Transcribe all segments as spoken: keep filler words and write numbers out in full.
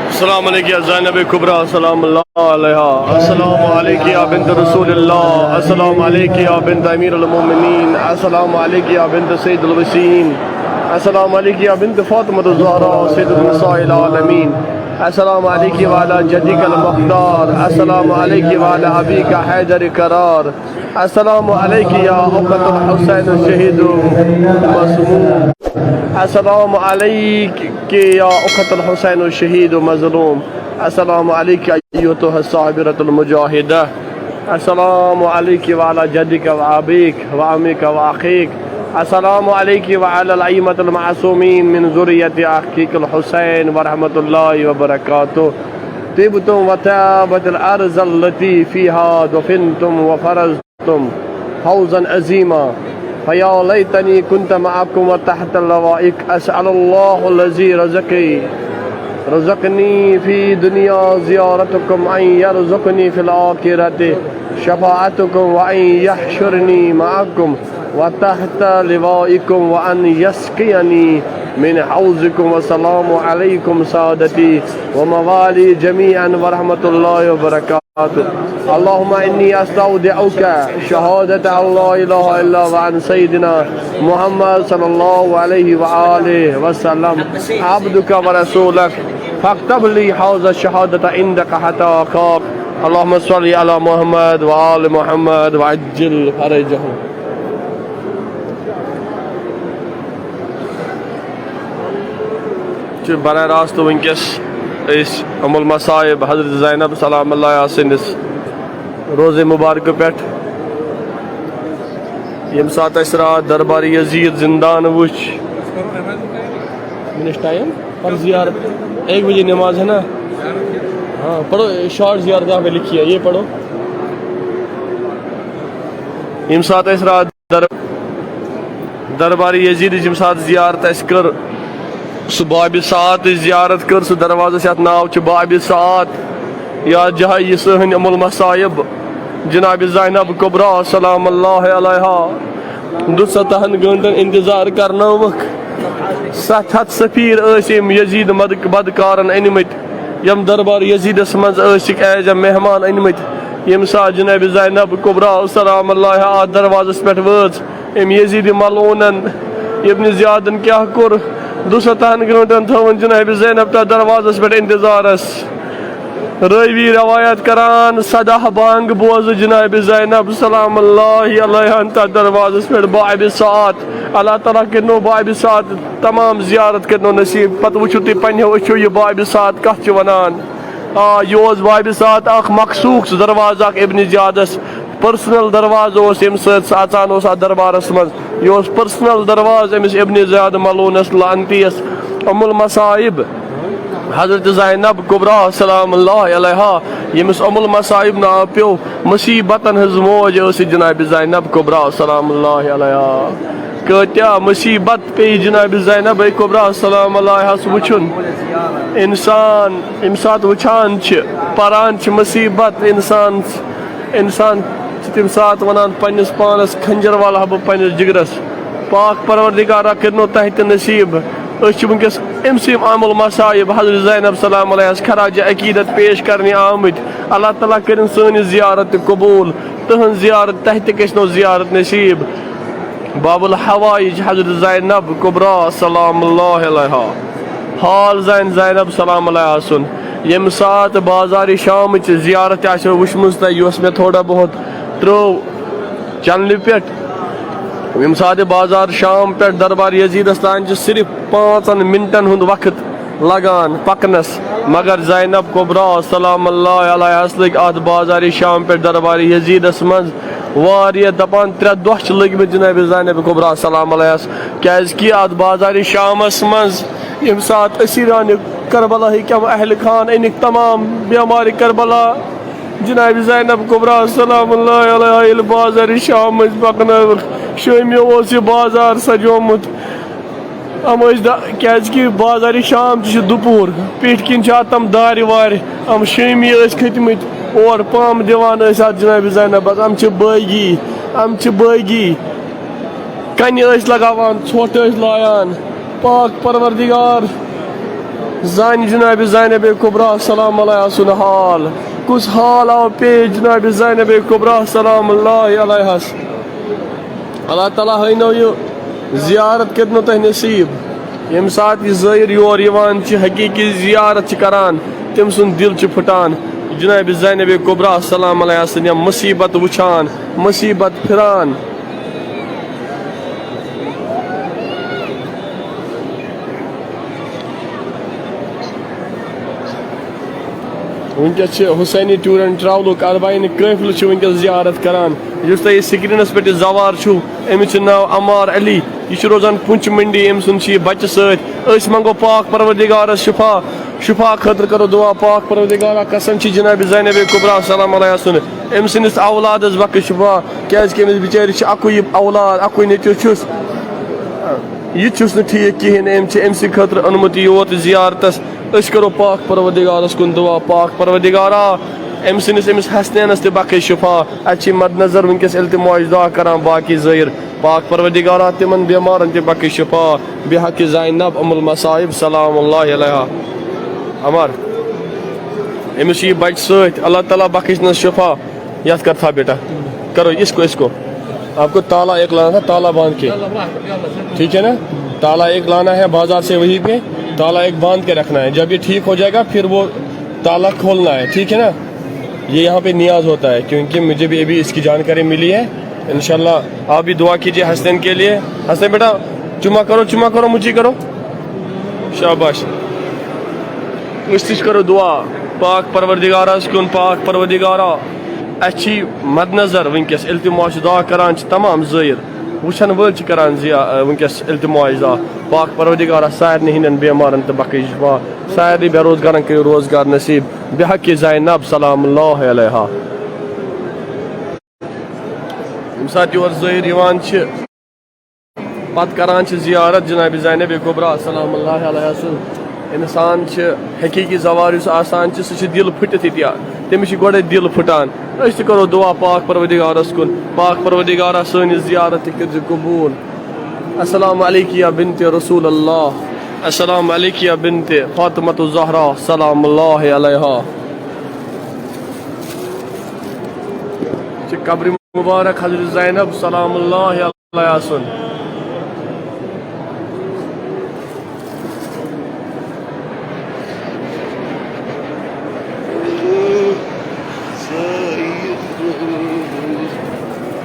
السلام عليك يا زينب الكبرى، سلام الله عليها. السلام عليك يا بنت رسول الله. السلام عليك يا بنت أمير المؤمنين. السلام عليك يا بنت سيد الوصيين. السلام عليك يا بنت فاطمة الزهراء سيد النساء العالمين. السلام عليك وعلى جدك المختار. السلام عليك وعلى أبيك حيدر كرار. السلام عليك يا أخت الحسين الشهيد مسموم. السلام عليك يا أخت الحسين الشهيد مظلوم. السلام عليك أيتها الصابرة المجاهدة. السلام عليك وعلى جدك وأبيك وعمك وأخيك. السلام عليك وعلى الأئمة المعصومين من ذرية أخيك الحسين ورحمة الله وبركاته. طبتم وطابت الأرض التي فيها دفنتم وفرزتم فوزا عظيما. فيا ليتني كنت معكم وتحت لوائك. أسأل الله الذي رزقي رزقني في دنيا زيارتكم أن يرزقني في الآخرة شفاعتكم وأن يحشرني معكم وتحت لوائكم وأن يسقيني من حوضكم. والسلام عليكم سادتي وموالي جميعا ورحمة الله وبركاته. اللهم إني أستودعك شهادة أن لا إله إلا وأن سيدنا محمد صلى الله عليه وآله وسلم عبدك ورسولك، فاكتب لي هذا الشهادة عندك حتى ألقاك. اللهم صل على محمد وآل محمد وعجل فرجهم. چھِ براہ راست وٕنکیٚس أسۍ أم المصائب حضرت زینب سلام اللہ علیہا سٕنٛدِس روزے مبارکہٕ پٮ۪ٹھ، ییٚمہِ ساتہٕ اَسہِ راتھ دربار یزید زندان وٕچھ۔ مےٚ نِش ٹایم پر زیارت ایک بجے نماز ہے نا؟ ہاں، پڑھو، شارٹ زیارت یہاں پہ لکھی ہے، یہ پڑھو۔ ییٚمہِ ساتہٕ اَسہِ راتھ در دربار یزیدٕچ ییٚمہِ ساتہٕ زیارت اَسہِ کٔر، سُہ بابِ سعادٕچ زیارت کٔر، سُہ دروازٕ چھُ، یَتھ ناو چھُ بابِ سعاد، یَتھ جایہِ یہِ سٲنۍ أم المصائب جناب زینب کبریٰ سلام اللہ علیہا دُسَتتَہَن گٲنٛٹَن انتظار کرنٲوٕکھ۔ ستھ ہتھ سفیر ٲسۍ أمۍ یزید مد-، بدکارن أنۍ مٕتۍ، یِم دربار یزیدس منٛز ٲسِکھ as a مہمان أنۍ مٕتۍ۔ ییٚمہِ ساتہٕ جناب زینب کبریٰ سلام اللہ علیہا اَتھ دروازس پٮ۪ٹھ وٲژ، أمۍ یزید ملعوٗنن ابن زیادن کیٛاہ کوٚر؟ دُسَتتَہَن گٲنٛٹن تھٲوٕن جناب زینب تَتھ دروازس پٮ۪ٹھ انتظارس۔ رٲوی روایت کران، صداہ بانگ بوزٕ جناب زینب سلام اللہ علیہا تَتھ دروازس پٮ۪ٹھ بابِ سعاد۔ اللہ تعالیٰ کٔرِنو بابِ سعاد تمام زیارت کٔرِنو نصیب۔ پتہٕ وٕچھِو تُہۍ پننیو أچھو یہِ بابِ سعاد کتھ چھِ ونان۔ آ، یہِ اوس بابِ سعاد اکھ مخصوٗص دروازٕ اکھ ابن زیادس، پرسنل دروازٕ اوس، ییٚمہِ سۭتۍ سُہ اژان اوس اتھ دربارس منٛز۔ یہِ اوس پرسنل دروازٕ أمِس ابن زیاد ملعوٗنس لعنتیس۔ أم المصائب حضرت زینب کبریٰ سلام اللہ علیہا، ییٚمِس أم المصائب ناو پیوٚو، مصیبتن ہٕنٛز موج ٲس یہِ جناب زینب کبریٰ سلام اللہ علیہا۔ کۭتیاہ مصیبت پیٚیہِ جناب زینب کبریٰ سلام اللہ علیہس وٕچھُن۔ انسان ییٚمہِ ساتہٕ وٕچھان چھِ، پران چھِ مصیبت، انسان، انسان چھِ تَمہِ ساتہٕ ونان پننِس پانس، خنجر والہٕ ہا بہٕ پننِس جگرس۔ پاک پروردگارا کٔرِنو تۄہہِ تہِ نصیب۔ أسۍ چھِ وٕنکیٚس أمۍ سٕے أم المصائب حضرت زینب سلام علیہس خراج عقیدت پیش کرنہِ آمٕتۍ۔ اللہ تعالیٰ کٔرِن سٲنۍ یہِ زیارت تہِ قبوٗل، تٕہٕنٛز زیارت، تۄہہِ تہِ گژھنو زیارت نصیب۔ باب الحوائج حضرت زینب کبریٰ سلام اللہ علیہا۔ حال زانہِ زینب سلام اللہ علیہا سُنٛد۔ ییٚمہِ ساتہٕ بازارِ شامٕچ زیارت تہِ آسیو وٕچھمٕژ تۄہہِ، یۄس مےٚ تھوڑا بہت ترٛٲو چنلہِ پٮ۪ٹھ، ییٚمہِ ساتہٕ بازار شام پٮ۪ٹھ دربار یزیدس تام چھِ صرف پانٛژن منٹن ہُنٛد وقت لگان پکنس، مگر زینب کبریٰ سلام اللہ علیہس لٔگۍ اتھ بازارِ شام پٮ۪ٹھ دربار یزیدس منٛز واریاہ، دپان ترٛےٚ دۄہ چھِ لٔگۍ مٕتۍ جناب زینب کبریٰ سلام علیہس، کیازِ کہِ اتھ بازارِ شامس منٛز ییٚمہِ ساتہٕ اسیرانِ کربلا ہٕکۍ یِم اہلِ خان أنِکھ تمام بیمارِ کربلا، جناب زینب کبریٰ سلام اللہ علیہا ییٚلہِ بازارِ شام منٛز پکنٲوٕکھ، شٲمیو اوس یہِ بازار سجومُت۔ یِم ٲسۍ دا-، کیازِ کہِ بازارِ شام تہِ چھُ دُپوٗر، پیٚٹھۍ کِنۍ چھِ اتھ تِم دارِ وارِ۔ یِم شٲمی ٲسۍ کھٔتۍ مٕتۍ، اور پمب دِوان ٲسۍ اتھ جناب زینبس، یِم چھِ بٲگی، یِم چھِ بٲگی۔ کنہِ ٲسۍ لگاوان، ژھۄٹھ ٲسۍ لایان۔ پاک پروردگار زانہِ جناب زینب کبریٰ سلام علیہا سُنٛد حال۔ کُس حال آو پیش جناب زینب کبریٰ سلام اللہ علیہس؟ اللہ تعالیٰ ہٲینو یہِ زیارت کٔرنو تۄہہِ نصیٖب۔ ییٚمہِ ساتہٕ یہِ زٲیِر یور یِوان چھِ، حقیٖقی زیارت چھِ کران، تٔمۍ سُنٛد دِل چھُ پھٕٹان۔ جناب زینب کبریٰ سلام علیہا سٕنٛدِ مُصیٖبت وٕچھان، مُصیٖبت پھِران۔ وٕنکیٚس چھِ حسینی ٹوٗر اینڈ ٹرٛاولُک اربعیٖن قٲفلہٕ چھُ وٕنکیٚس زیارت کران۔ یُس تۄہہِ یہِ سکریٖنَس پٮ۪ٹھ یہِ زوار چھُو، أمِس چھُ ناو عمار علی۔ یہِ چھُ روزان پُنچ منڈی، أمۍ سُنٛد چھُ یہِ بَچہٕ سۭتۍ۔ أسۍ منٛگو پاک پروردگارَس شفا، شفا خٲطرٕ کرو دعا۔ پاک پروردگارا، قسم چھِ جناب زینب کبریٰ سلام علیہا سُنٛد، أمۍ سٕنٛدِس اولادَس بخش شفا، کیٛازِکہِ أمِس بِچٲرِس چھِ اَکُے اولاد، اَکُے نیٚچوٗ چھُس۔ یہِ تہِ چھُس نہٕ ٹھیٖک کِہیٖنۍ۔ أمۍ چھِ أمۍ سٕنٛدِ خٲطرٕ أنمُت یور تہِ زیارتَس۔ أسۍ کَرو پاک پروردگارَس کُن دُعا، پاک پروردگارا، أمۍ سٕنٛدِس، أمِس حسنینَس تہِ بخش شفا۔ اَسہِ چھِ مد نظر وٕنکیٚس التماس دُعا کران باقی زٲیِر۔ پاک پروردگارا، تِمَن بٮ۪مارَن تہِ بخش شفا۔ بحق زینب ام المصائب سلام اللہ علیہا۔ عمر، أمِس چھُ یہِ بَچہٕ سۭتۍ، اللہ تعالیٰ بخشنَس شفا۔ یَتھ کر تھا بیٹا، کرو اس کو، اس کو۔ آپ کو تالا ایک لانا تھا، تالا باندھ کے۔ ٹھیک ہے نا؟ تالا ایک لانا ہے بازار سے، وہیں پہ تالا ایک باندھ کے رکھنا ہے۔ جب یہ ٹھیک ہو جائے گا، پھر وہ تالا کھولنا ہے، ٹھیک ہے نا؟ یہ یہاں پہ نیاز ہوتا ہے، کیونکہ مجھے بھی ابھی اس کی جانکاری ملی ہے۔ انشاءاللہ آپ بھی دعا کیجیے حسنین کے لیے۔ حسنین بیٹا، چما کرو، چما کرو، مجھے کرو۔ شاباش۔ أسۍ تہِ چھِ کرو دعا پاک پروردگارس کُن، پاک پروردگارا، اَسہِ چھِ مد نظر وٕنکیٚس التماس دعا کران چھِ تمام زٲیِر، وٕچھن وٲلۍ چھِ کران زیا-، وٕنکیٚس التماس دعا۔ پاک پروردگارا، سارنٕے ہٕنٛدٮ۪ن بٮ۪مارن تہٕ بخش شفا، سارنٕے بے روزگارن کٔرِو روزگار نصیٖب۔ بحق زینب سلام اللہ علیہا۔ ییٚمہِ ساتہٕ یور زٲیِر یِوان چھِ، پتہٕ کران چھِ زیارت جناب زینب کبریٰ سلام اللہ علیہا سُنٛد۔ انسان چھِ حقیٖقی زوار یُس آسان چھِ، سُہ چھِ دِل پھٕٹِتھ ییٚتہِ۔ تٔمِس چھِ گۄڈَے دِل پھٕٹان۔ أسۍ تہِ کرو دعا پاک پروردگارس کُن، پاک پروردگارا، سٲنۍ یہِ زیارت تہِ کٔرزِ قبوٗل۔ السلام علیکی یا بنت رسول اللہ، السلام علیکی یا بنت فاطمۃ الزہرا سلام اللہ علیہا۔ یہِ چھِ قبرِ مبارک حضرت زینب سلام اللہ علیہا سُنٛد۔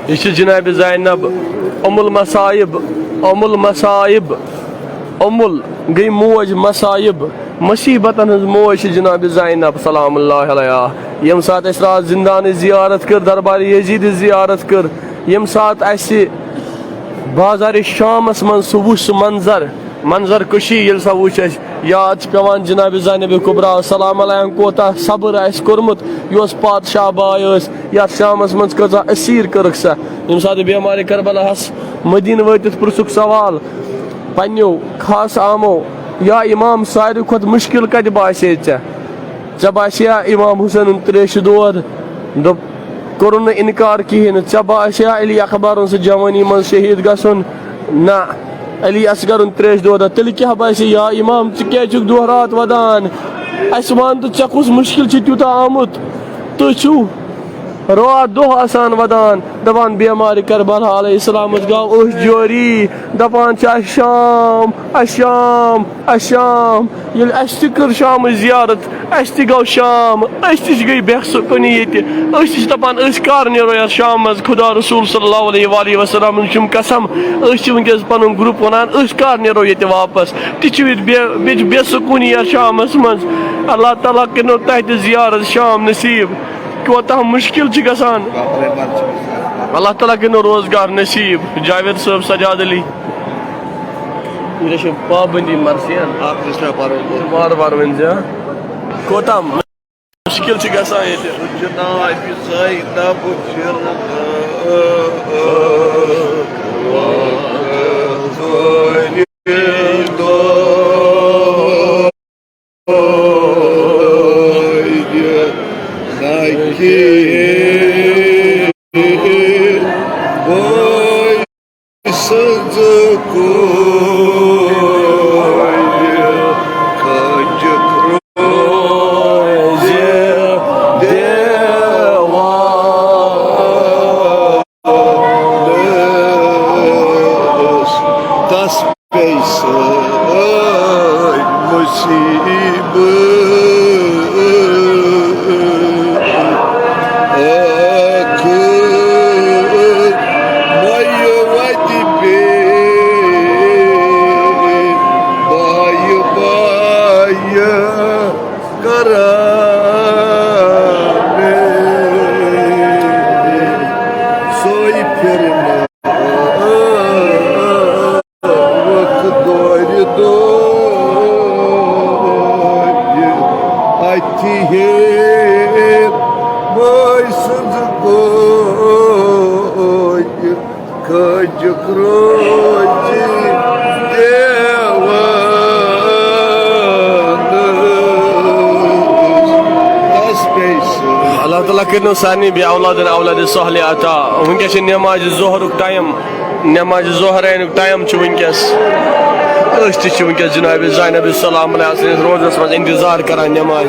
یہِ چھِ جناب زینب ام المصائب، ام المصائب، امل گٔے موج مصائب، مصیبتن ہٕنٛز موج چھِ جناب زینب سلام اللہ علیہا۔ ییٚمہِ ساتہٕ اَسہِ راتھ زندانٕچ زیارت کٔر، دربار یزیدٕچ زیارت کٔر، ییٚمہِ ساتہٕ اَسہِ بازارِ شامس منٛز سُہ وُچھ، سُہ منظر، منظر کشی ییٚلہِ سۄ وٕچھ اَسہِ، یاد چھِ پٮ۪وان جناب زینب کبریٰ سلام علیہا کوٗتاہ صبر آسہِ کوٚرمُت، یۄس پادشاہ باے ٲس، یَتھ شامَس منٛز کۭژاہ اسیٖر کٔرٕکھ سۄ۔ ییٚمہِ ساتہٕ بیمارِ کربلاہَس مدیٖنہٕ وٲتِتھ پرٛژھُکھ سوال پنٛنیو خاص عامو، یا امام، ساروی کھۄتہٕ مُشکِل کَتہِ باسے ژےٚ؟ ژےٚ باسیا امام حسینُن تریشہِ دود؟ دوٚپ، کوٚرُن نہٕ انکار کِہیٖنۍ نہٕ۔ ژےٚ باسیا علی اکبرُن سُہ جوٲنی منٛز شہیٖد گژھُن؟ نہ۔ علی اصغرُن تریشہِ دود۔ تیٚلہِ کیٛاہ باسہِ یا امام، ژٕ کیٛازِ چھُکھ دۄہ راتھ ودان؟ اَسہِ وَن تہٕ، ژےٚ کُس مُشکِل چھُ تیوٗتاہ آمُت؟ تُہۍ چھِو راتھ دۄہ آسان ودان، دپان بیمارِ کربلا علیہ السلامس گاو أچھ جوری، دپان چھِ اَسہِ شام، اَسہِ شام، اَسہِ شام۔ ییٚلہِ اَسہِ تہِ کٔر شامٕچ زیارت، اَسہِ تہِ گوٚو شام، أسۍ تہِ چھِ گٔے بے سکوٗنی ییٚتہِ۔ أسۍ تہِ چھِ دَپان، أسۍ کَر نیرو یَتھ شامہٕ منٛز؟ خدا رسول صلی اللہ علیہ وآلہ وسلم چھُم قسم، أسۍ چھِ وٕنکیٚس پَنُن گرُپ وَنان، أسۍ کَر نیرو ییٚتہِ واپَس؟ تہِ چھِ ییٚتہِ بے-، بیٚیہِ چھِ بے سکوٗنی یَتھ شامَس منٛز۔ اللہ تعالیٰ کٔرِنو تۄہہِ تہِ زیارت شام نصیٖب۔ کوتاہ مُشکِل چھِ گژھان۔ اللہ تعالیٰ کٔرِنو روزگار نصیٖب۔ جاوید صٲب، سجاد علی۔ یہِ چھِ پابندی مرثیہ۔ اکھ زٕ چھِ مےٚ پَرُن۔ وارٕ وارٕ ؤنۍ زِ۔ کوتاہ مُشکِل چھُ گژھان ییٚتہِ۔ جناب زینب چھِ پیٚیہِ سٲرۍ مُصیٖبت اکھ مۄیہِ وتہِ بیٚیہِ بایہِ بایہِ کران سۄے پھِرنہٕ۔ وقت دورِ دورِ اَتھِ ہیٚتھ مٲے سٕنٛز گوجہِ کھٲجِکھ روزِ دیوانہٕ۔ تس پیٚیہِ سٲرۍ۔ اللہ تعالیٰ کٔرِنو سارنٕے بیٚیہِ اولادن اولادِ صالحہ عطا۔ وٕنکیٚس چھِ نمازِ ظہرُک ٹایم۔ نمازِ ظہرینُک ٹایم چھُ وٕنکیٚس۔ أسۍ تہِ چھِ وٕنکیٚس جناب زینب سلام علیہا سٕنٛدِس روزس منٛز انتظار کران نمازِ۔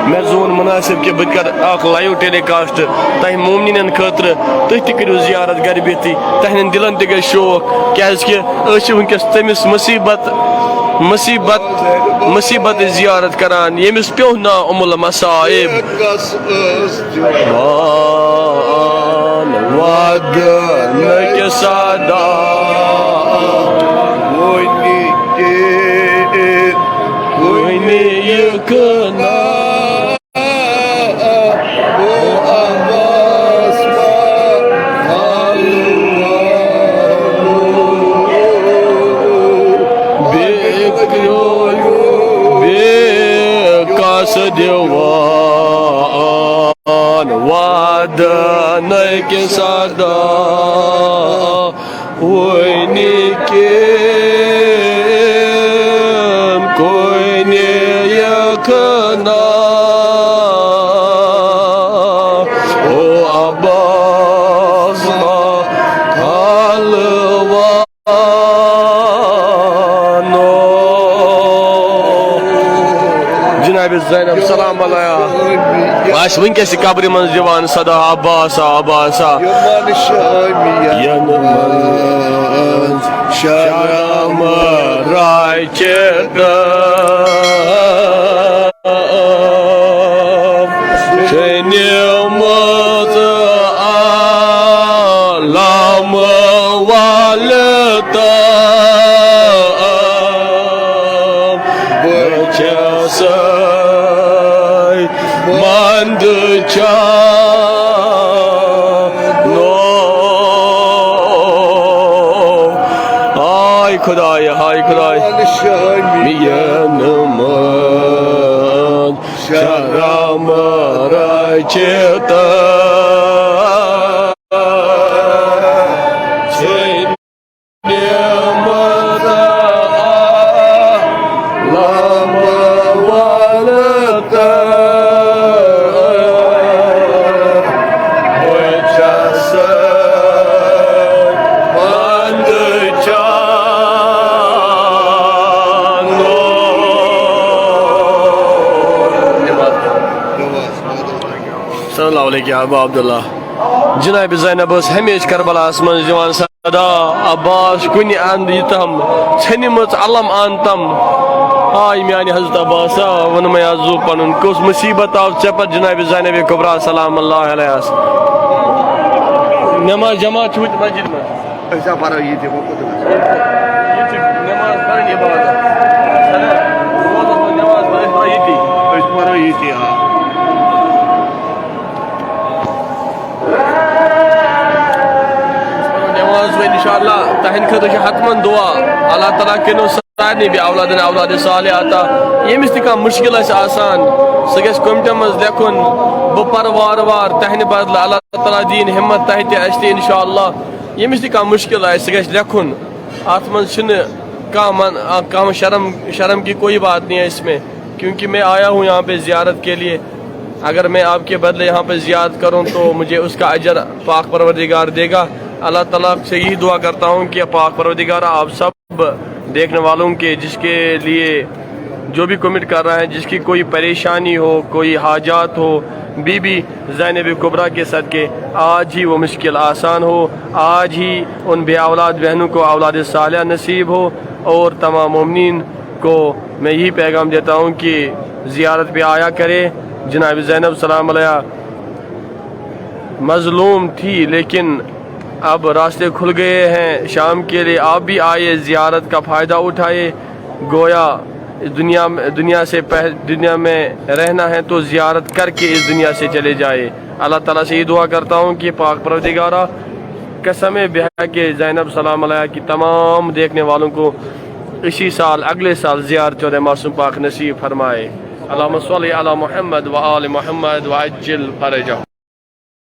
مےٚ زون مناسب کہِ بہٕ تہِ کرٕ اکھ لایو ٹیلی کاسٹ تۄہہِ مومنیٖنن خٲطرٕ۔ تُہۍ تہِ کٔرِو زیارت گرِ بِہتٕے، تُہنٛدٮ۪ن دِلن تہِ گژھِ شوق، کیازِ کہِ أسۍ چھِ وٕنکیٚس تٔمِس مصیبت، مصیبت، مصیبت زیارت کران، ییٚمِس پیوٚو ناو اُم المصائب۔ کس ٲس دِوان وعدٕ نہٕ کہِ صدا وُنہِ تہِ کُنہِ یہِ کٕنا۔ او عباس ما حالوا۔ بیٚیہِ کس دِوان وعدٕ نہٕ کہِ صدا وُنہِ کِن کُنہِ یَکھنا۔ او عباس ما حلوانو۔ جناب زینب سلام علیہا۔ آسہِ وٕنکیٚس تہِ قبرِ منٛز دِوان صدا عباسا، عباسا۔ یِمن شامیَن ینہٕ منٛز شرم رچتم۔ چھِ نعمت عالم والتم۔ بہٕ چھَسَے منٛد چانو۔ آے خدایا، ہاے خدایا۔ میٛانہِ منٛز شرم رچتم۔ نعمت عالم والتم۔ بہٕ چھَسَے منٛد چانو۔ السلام علیکم ابا عبداللہ۔ جناب زینب ٲس ہمیشہِ کربلاہس منٛز دِوان صدا، عباس کُنہِ اندٕ یہِ تام ژھیٚنمٕژ علم ان تم۔ آے میانہِ حضرت عباسا، ووٚنمَے آز زُو پنُن، کُس مُصیبت آو ژےٚ پتہٕ جناب زینب کبریٰ سلام اللہ علیہس؟ نماز جماعت چھِ وٕنہِ مسجد منٛز۔ أسۍ ہا پرو ییٚتی، وۄنۍ کوٚت گژھو؟ یہِ چھِ نماز پرٕنۍ عبادت۔ چھَنا؟ روزس منٛز نماز پرٕنۍ، أسۍ پرو ییٚتی۔ أسۍ پرو ییٚتی، آ۔ نماز وۄنۍ انشاءاللہ تہنٛدِ خٲطرٕ چھِ حتماً دعا۔ اللہ تعالیٰ کٔرِنو سارنٕے بیٚیہِ اولادن اولادِ صالحہ عطا۔ ییٚمِس تہِ کانٛہہ مُشکِل آسہِ آسان، سُہ گژھِ کومنٹن منٛز لیکھُن، بہٕ پرٕ وارٕ وارٕ تہنٛدِ بدلہٕ۔ اللہ تعالیٰ دِیِن ہمت تۄہہِ تہِ، اَسہِ تہِ انشاءاللہ۔ ییٚمِس تہِ کانٛہہ مُشکِل آسہِ، سُہ گژھِ لیکھُن۔ اَتھ منٛز چھِنہٕ کانٛہہ من-، آ، کانٛہہ شرم، شرم کی کوئی بات نہیں ہے اس میں، کیونکہ میں آیا ہوں یہاں پہ زیارت کے لیے۔ اگر میں آپ کے بدلے یہاں پہ زیارت کروں تو مجھے اس کا اجر پاک پروردگار دے گا۔ اللہ تعالیٰ سے یہی دعا کرتا ہوں کہ پاک پروردگار آپ سب دیکھنے والوں کے، جس کے لیے جو بھی کمنٹ کر رہا ہے، جس کی کوئی پریشانی ہو، کوئی حاجات ہو، بی بی زینب کبریٰ کے صدقے آج ہی وہ مشکل آسان ہو، آج ہی ان بے اولاد بہنوں کو اولاد صالحہ نصیب ہو، اور تمام مومنین کو میں یہی پیغام دیتا ہوں کہ زیارت پہ آیا کرے۔ جناب زینب سلام علیہ مظلوم تھی، لیکن اب راستے کھل گئے ہیں شام کے لیے۔ آپ بھی آئے، زیارت کا فائدہ اٹھائے۔ گویا اس دنیا میں، دنیا سے پہ-، دنیا میں رہنا ہے تو زیارت کر کے اس دنیا سے چلے جائے۔ اللہ تعالیٰ سے یہ دعا کرتا ہوں کہ پاک پروردگارا، قسم بحق زینب سلام علیہ کی تمام دیکھنے والوں کو اسی سال، اگلے سال زیارت چودہ معصوم پاک نصیب فرمائے۔ اللہم صلی علی محمد و آل محمد و عجل فرجہ۔